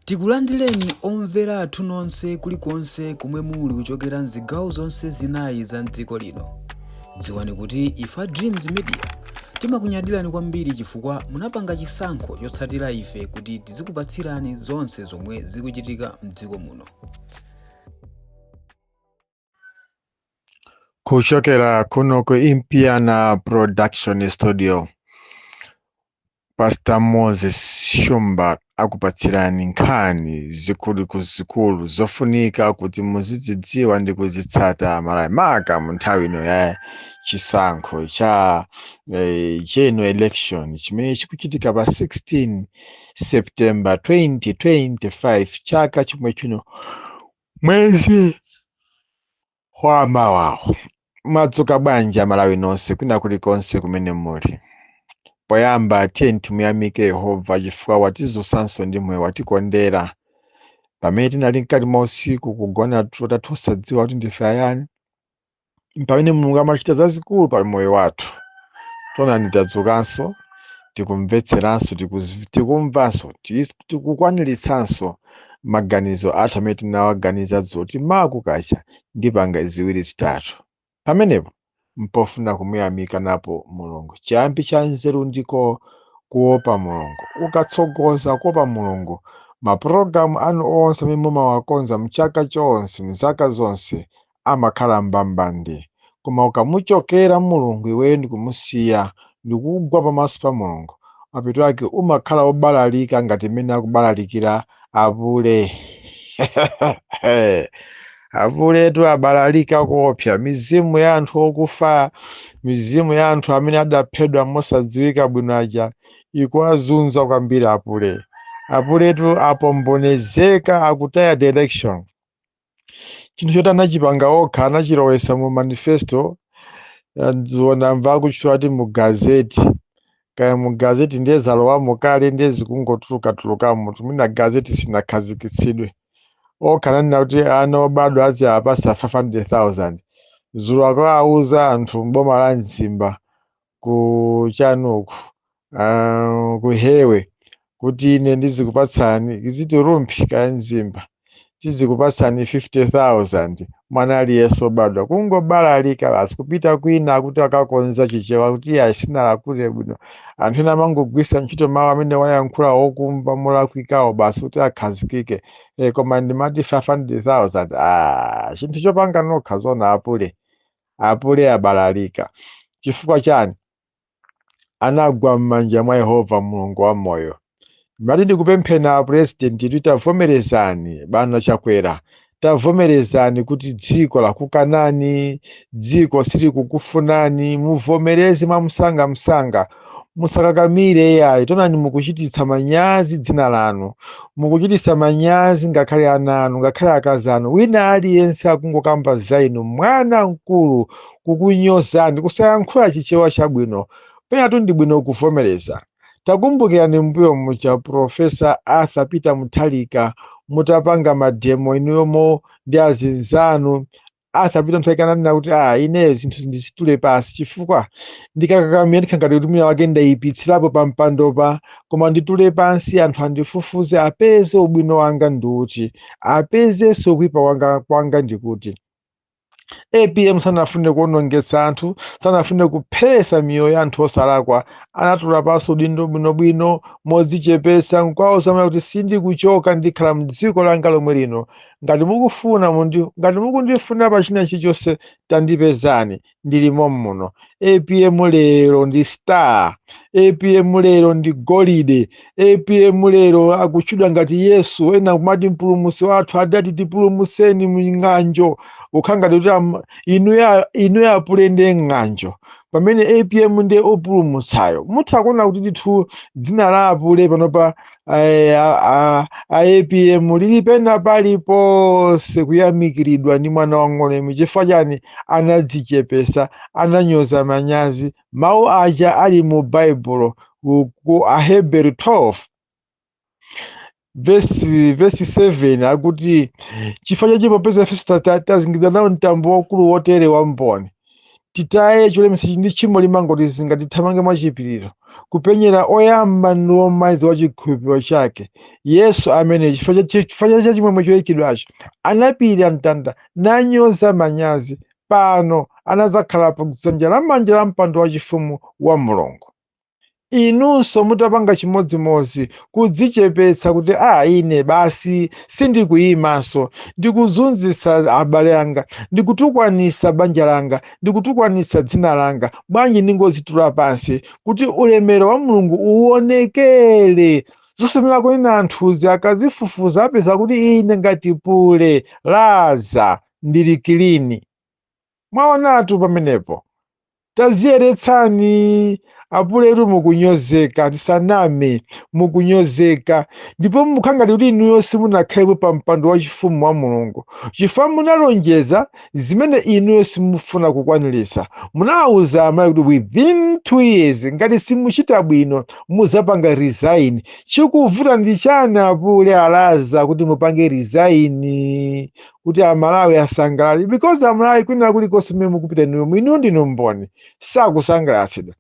Tikulandireni omvera athu nonse kulikonse komwe muli kuchokera mzigawo zonse zinayi za mdziko lino. Dziwani kuti ife a Dreams Media timakunyadirani kwambiri chifukwa munapanga chisankho chotsatira ife kuti tizikupatsirani zonse zomwe zikuchitika mdziko muno. Kuchokera kuno ku Impiana Production Studio, Pastor Moses Shumba akupatsirani nkhani zikuluzikulu zofunika kuti muzizidziwa ndi kuzitsata Malawi, maka mu nthawi ino ya chisankho cha general election chimene chikuchitika pa 16 September 2025 chaka chomwe chino, mwezi wa mawawo. Mwadzuka bwanji Amalawi nonse kwina kulikonse kumene muli? Poyamba tiyeni timuyamike Yehova chifukwa watizunsanso ndi moyo, watikondera pamene tinali mkati mwa usiku kugona tulo tathu osadziwa kuti ndife ayani, pamene Mulungu amachita zazikulu pa moyo wathu. Tonani tadzukanso, tikumvetseranso, tikumvanso, tikukwaniritsanso maganizo athu amene tinawaganiza dzulo kuti mawa kukacha ndipanga ziwiri zitatu. Pamenepo mpofuna kumuyamika napo Mulungu. Chiyambi cha nzeru ndiko kuopa Mulungu. Ukatsogoza kuopa Mulungu, mapulogalamu anu onse amene mumawakonza mchaka chonse, mzaka zonse, amakhala mbambande. Koma ukamuchokera Mulungu iweyo ndikumusiya ndikugwa pamaso pa Mulungu, mapeto ake umakhala obalalika ngati mmene akubalalikira apule. Apuletu abalalika koopsa. Mizimu ya anthu okufa, mizimu ya anthu amene adaphedwa mosadziwika bwino aja ikuwazunza kwambiri apule. Apuletu apombonezeka, akutaya direction. Chinthu choti anachipanga okha, anachilowesa mu manifesto. Dzulo ndamva akutchula kuti mu gazeti, kaya mu gazeti ndiye zalowamo kale, ndiye zikungotulukatulukamo, mwina gazeti sinakhazikitsidwe. Okha ananena kuti ana obadwa aziwapasa 500,000. Dzulo akawauza anthu mboma la Mzimba ku chanuku, ku Hewe, kuti ine ndizikupatsani iziti Rumphi kaya Mzimba, tizikupatsani 50,000 mwana aliyense obadwa. Kungobalalika basi kupita kwina kuti akakonza Chichewa kuti iye asinalakule bwino. Anthu ena amangogwisa ntchito mawu amene wayankhula wokumva molakwikawo basi kuti akhazikike. Koma ndimati 500,000, chinthu chopanga nokha zona. Apule, apule abalalika. Chifukwa chani? Anagwa m'manja mwa Yehova Mulungu wa moyo. Ndimati ndikupempheni a president kuti tavomerezani, bwana Chakwera, tavomerezani kuti dziko lakukanani, dziko silikukufunani. Muvomereze mwamsangamsanga, musakakamire yayi. Tonani mukuchititsa manyazi dzina lanu, mukuchititsa manyazi ngakhale ana anu, ngakhale akazi anu. Wina aliyense akungokamba za inu, mwana mkulu kukunyozani, kusayankhula Chichewa chabwino. Penatu ndi bwino kuvomereza. Takumbukirani mbuyo muja Professor Arthur Peter Mutharika, mutapanga mademo inuyomo ndi azinzanu, Arthur Peter Mutharika ananena kuti ineyo zinthu ndizitule pasi chifukwa ndikakakamira ndikhala ngati kuti mwina wake ndayipitsirapo pa mpandopa, koma nditule pansi, anthu andifufuze, apeze ubwino wanga ndiuti, apezenso kuipa kwanga ndikuti. APM sanafune kuonongetsa anthu, sanafune kuphesa miyoyo ya anthu osalakwa. Anatula pansi udindo bwinobwino modzichepesa, nkwauza kuti sindikuchoka, ndikhala mdziko langa lomwe lino. Ngati mukufuna ngati mukundifuna pa china chilichonse, tandipezani, ndilimo muno. APM lero ndi star, APM lero ndi golide, APM lero akutchedwa ngati Yesu. Ena kumati mpulumutsi wathu, adati tipulumuseni mng'anjo, kukhala ngati kuti inuyo apule ndiye ng'anjo, pamene APM ndiye opulumutsayo. Mutha kuona kuti ndithu dzina la apule panopa a APM lili pena paliponse, kuyamikiridwa ndi mwana wang'ono imwe. Chifukwa chani? Anadzichepesa, ananyoza manyazi. Mawu aja ali mu Baibulo ku Aheberi 12 vesi 7 akuti, chifukwa chache popeza ifenso tazingidwa nawo mtambo waukulu wotere wa mboni, Titaye cholemetsa ndi tchimo limangotizinga, tithamange mwachipiriro, kupenyera oyamba ndi womaliza wa chikhulupiriro chake, Yesu, amene chifukwa cha chimwemwe choyikidwacho anapirira mtanda, nanyoza manyazi, pano anazakhala pa dzanja lamanja la mpando wachifumu wa Mulungu. Inunso mutapanga chimodzimodzi, kudzichepetsa kuti a ine basi sindikuyimanso, ndikuzunzitsa abale anga, ndikutukwanisa banja langa, ndikutukwanisa dzina langa, bwanji ndingozitula pansi kuti ulemero wa Mulungu uwonekere? Zosomera kunena anthuzi akazifufuza apeza kuti ine ngati Pule Laza ndili clean. Mwaonatu pamenepo. Taziyeretsani, apuletu. Mukunyozeka, tisaname, mukunyozeka, ndipo mukhala ngati kuti inuyo simunakhalepo pa mpando wachifumu wa Mulungu, chifukwa munalonjeza zimene inuyo simufuna kukwaniritsa. Munawuza amayi kuti within 2 years ngati simuchita bwino muzapanga resign. Chikuvuta ndi chani, apule Alaza, kuti mupange resign kuti Amalawi asangalale? Because Amalawi kwina kulikonse mmene mukupita inuyo, inu ndinu mboni, sakusangalatsidwa.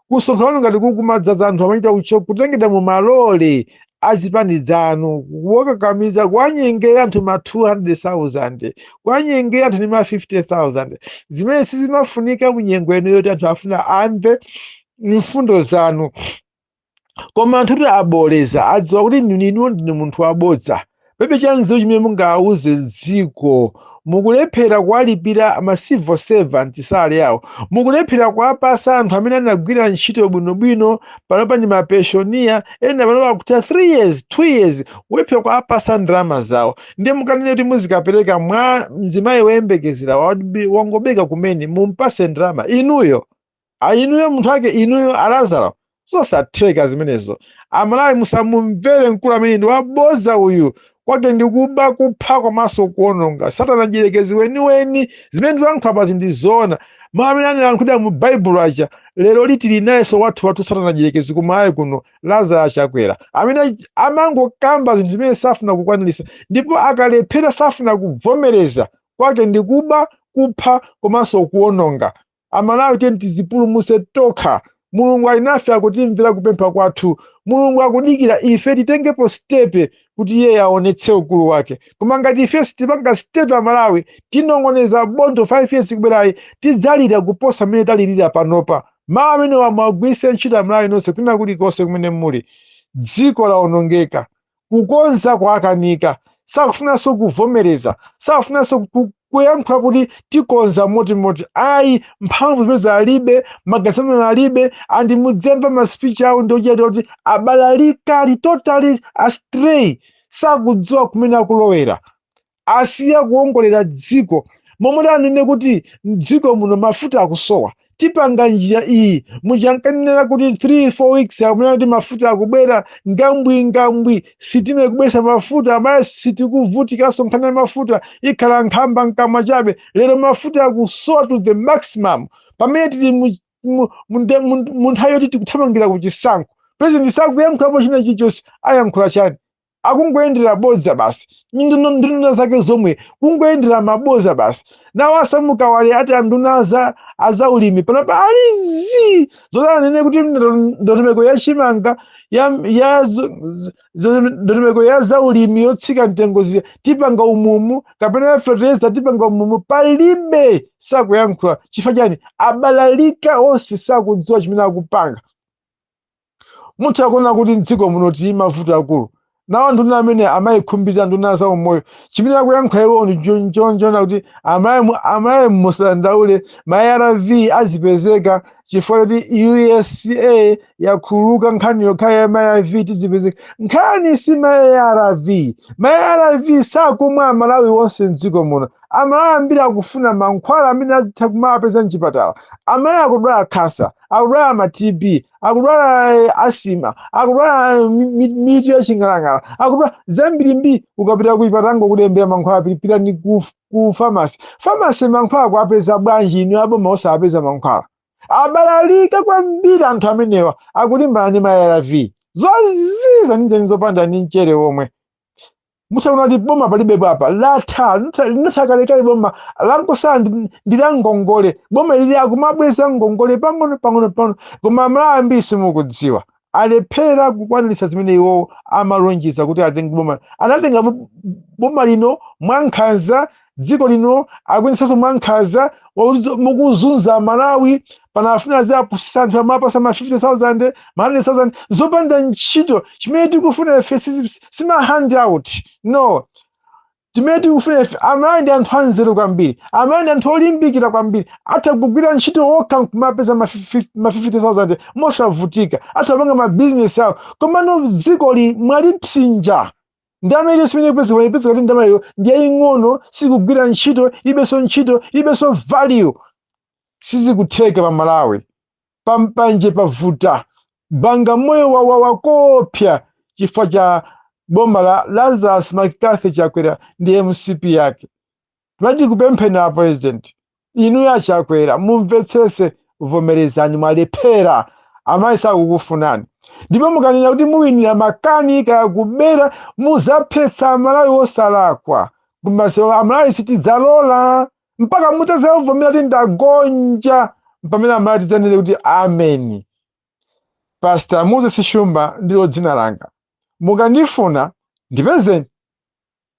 Kusonkhano ngati kukumadzaza anthu amachita kutengedwa mu malole azipani zanu, kuwakakamiza, kuwanyengera anthu ma 200,000, kuwanyengera anthu ndi ma 50,000, zimene sizimafunika munyengo ino yoti anthu afuna amve mfundo zanu. Koma anthu kuti aboleza, adziwa kuti inu ndinu munthu wabodza, pebe chanzeru chimene mungawuze dziko. Mukulephera kuwalipira ma civil servant salary yawo, mukulephera kuwapasa anthu amene anagwira ntchito bwinobwino, panopa ndi ma pensioner, ena panopa akutha 3 years, 2 years, kulephera kuwapasa ndalama zawo. Ndiye mukanene kuti muzikapereka mwa mzimayi woyembekezera wangobeka kumene, mumpase ndalama inuyo? Inuyo munthu ake inuyo Alazaro, zosatheka zimenezo. Amalawi, musamumvere mkulu amene ndi waboza uyu. Kwake ndikuba, kupha komanso kuononga, Satana mdierekezi weniweni. Zimene ndikuyankhula pazi ndi zoona. Mawu amene analankhulidwa mu Baibulo aja, lero litili nayenso wathu wathu Satana mdierekezi kumalawi kuno, Lazaro Achakwera, amene amangokamba zinthu zimene safuna kukwanirisa, ndipo akalephera safuna kuvomereza. Kwake ndikuba, kupha komanso kuononga. Amalawi, tiye tizipulumuse tokha. Mulungu ali nafe, akutimvera kupempha kwathu. Mulungu akudikira ife titengepo step kuti iye aonetse ukulu wake. Koma ngati ife sitipanga step, Amalawi, tinong'oneza bondo. 5 years kubwerayi tidzalira kuposa mmene talirira panopa. Mawu amene wamagwiritse ntchito, Amalawi nonse kwina kulikonse kumene muli. Dziko lawonongeka, kukonza kwakanika, sakufunanso kuvomereza, sakufunanso kuyankhula kuti tikonza motimoti. Ayi, mphamvu zimene alibe, magazi amene alibe, and mudzemva ma speech awo ndi ochita kuti abalalika, ali totally astray, sakudziwa kumene akulowera, asiya kuwongolera dziko. Momwe anene kuti mdziko muno mafuta akusowa, tipanga njira iyi, muchankanena kuti 3 4 weeks akunena kuti mafuta akubwera ngambwi ngambwi, sitima ikubweretsa mafuta, amene sitikuvutikanso nkhani ya mafuta, ikhala nkhamba mkamwa chabe. Lero mafuta akusowa to the maximum, pamene tili mu nthawi yoti tikuthamangira ku chisankho. President sakuyankhulapo china chilichonse. Ayankhula chani? Akungoyendera bodza basi. Nduna zake zomwe kungoyendera maboza basi. Nawo asamuka wale ati anduna azaulimi panopa alizi zotanene kuti ndondomeko ya chimanga ya ndondomeko ya zaulimi yotsika mtengo ziya tipanga umumu, kapena ya fertilizer tipanga umumu, palibe, sakuyankhula. Chifukwa chani? Abalalika onse, sakudziwa chimene akupanga. Munthu akuona kuti mdziko muno tili mavuto akulu, nawo nduna amene amayikhumbiza nduna za umoyo, chimene akuyankhula iwo nchonjona kuti amayi musadandaule, ma ARV azipezeka chifukwa kuti USA yakhululuka nkhani yokha ya ma ARV tizipezeka. Nkhani si ma ARV. Ma ARV sakumwa Amalawi wonse mdziko muno. Amalawi ambiri akufuna mankhwala amene azitha kumapeza mchipatala. Amalawi akudwala khansa, akudwala ma TB, akudwala asima, akudwala mitu ya ching'alang'ala, akudwala zambirimbiri. Ukapita kuchipatala ngokulembera mankhwala, pitani ku pharmacy. Pharmacy mankhwala kuapeza bwanji inu aboma osapeza mankhwala? Abalalika kwambiri anthu amenewa, akulimbana ndi ma ARV, zoziza nizeni zopanda ndi mchere womwe. Mutha kuti boma palibepo apa, latha, linatha kalekale. Boma langosala ndi la ngongole. Boma lili akumabweza ngongole pang'ono pang'ono pang'ono, koma Amalawi ambiri simukudziwa, alephera kukwaniritsa zimene iwo amalonjeza kuti atenge boma. Anatenga boma lino mwankhanza, dziko lino akuyendesanso mwankhanza, mukuzunza Malawi. Panafuna azapusisa anthu, amapasa ma 50,000, ma 100,000 zopanda ntchito. Chimene tikufuna ife sima handout, no. Chimene tikufuna ife, Amalawi ndi anthu anzeru kwambiri, Amalawi ndi anthu olimbikira kwambiri, atha kugwira ntchito okha nkumapeza ma 50,000 mosavutika, atha kupanga mabizinesi awo. Komano dzikoli mwalipsinja. Ndalama iliyonse imene ikupezeka, ipezeka kuti ndalama iyo ndi yaying'ono, sikugwira ntchito, ilibenso ntchito, ilibenso value. Sizikutheka pa Malawi. Pampanje pavuta, Bagamoyo wawawa koopsa chifukwa cha boma la Lazarus McCarthy Chakwera ndi MCP yake. Timati kupempheni a President, inu aChakwera, mumvetsese, vomerezani mwalephera, Amayi sakukufunani. Ndipo mukanena kuti muwinira makani kaya kubera, muzaphetsa Amalawi osalakwa kumasewa. Amalawi sitidzalola mpaka mutazavomera kuti ndagonja, pamene Amalawi tidzanene kuti ameni. Pastor Moses Shumba ndilo dzina langa. Mukandifuna ndipezeni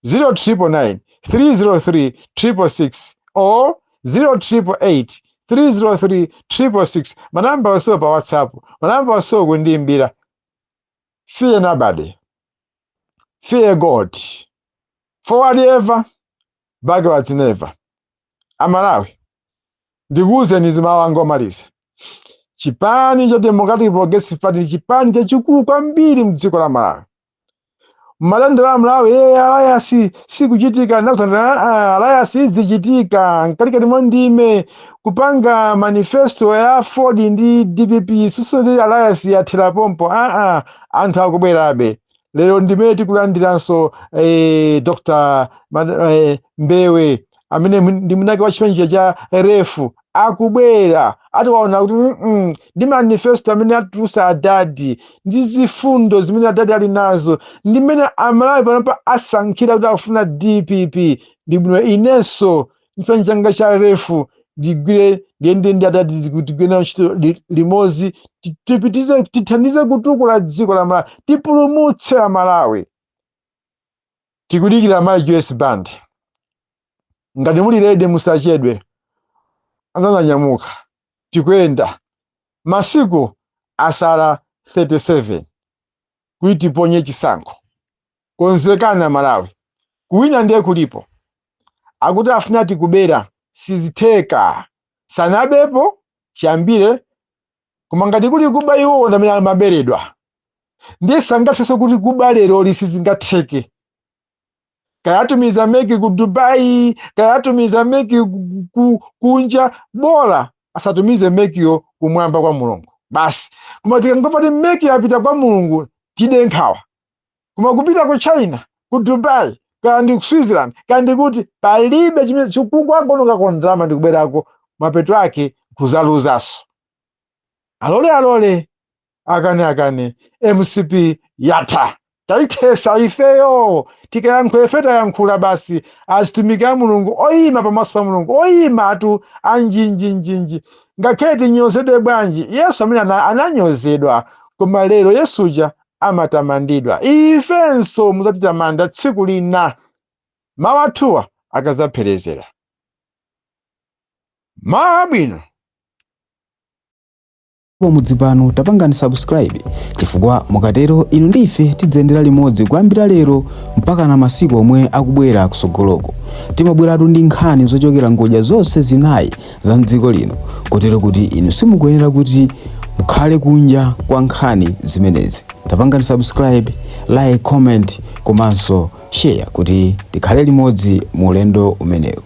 0999 303 666 or 0888 303 666. Manamba onsewo pa WhatsApp, manamba onsewo kundiyimbira. Fear nobody, fear God. Forward ever, backwards never. Amalawi, ndikuwuzeni izi, mawu anga omaliza: chipani cha Democratic Progressive Party ndi chipani chachikulu kwambiri mdziko la Malawi. Mmadandala Amalawi, "Eh, alliance sikuchitika." Ndakutandala, alliance izichitika mkatikati mwa ndime kupanga manifesto ya Aford ndi DPP. Suso ndi alliance yathera pompo? Aa, anthu akubwerabe. Lero ndimene tikulandiranso Dr Mbewe, amene ndi mwinake wa chipani cha REF, akubwera atiwaona kuti ndi manifesto amene atulusa adadi ndi zifundo zimene adadi ali nazo, ndi mmene Amalawi panopa asankhira kuti akufuna DPP. Ndi bwino inenso chipani changa cha REF ndigwire, ndiyende ndi adadi kuti tigwire nawo ntchito limodzi, tipitize, tithandize kutukula dziko la Malawi, tipulumutse Amalawi. Tikudikira Mayi Joyce Banda. Ngati muli ready, musachedwe, anzanyamuka, tikuyenda. Masiku asala 37 kuti tiponye chisankho. Konzekana Malawi, kuwina ndiye kulipo. Akuti afuna tikubera, sizitheka. Sanabepo chiyambire, koma ngati kuli kuba, iwowo ndamene amaberedwa, ndiye sangathenso kuti kuba leroli, sizingatheke. Kaya atumiza MEC ku Dubai, kaya atumiza MEC kunja, bola asatumize MECyo kumwamba kwa Mulungu basi. Koma tikangomva kuti MEC yapita kwa Mulungu, tide nkhawa. Koma kupita ku China, ku Dubai, kaya ndi ku Switzerland, kaya ndi kuti, palibe chimene chikungwangonongako ndalama ndikubwerako, mapeto ake kuzaluzaso. Alole alole, akane akane, MCP yatha, tayithesa ifeyo. Tikayankhula ife tayankhula basi. Azitumiki a Mulungu oyima pamaso pa Mulungu, oyima atu anjinjinjinji, ngakhale tinyozedwe bwanji, Yesu amene ananyozedwa, koma lero Yesuja amatamandidwa. Ifenso mudzatitamanda tsiku lina mawu athuwa akazapherezera. Mawu abwino. Pamudzi pano tapangani subscribe, chifukwa mukatero inu ndi ife tidzayendera limodzi kuyambira lero mpaka na masiku omwe akubwera kusogoloko. Timabweratu ndi nkhani zochokera ngodya zonse zinayi za mdziko lino, kotero kuti inu simukuyenera kuti mukhale kunja kwa nkhani zimenezi. Tapangani subscribe, like, comment komanso share kuti tikhale limodzi mu ulendo umenewu.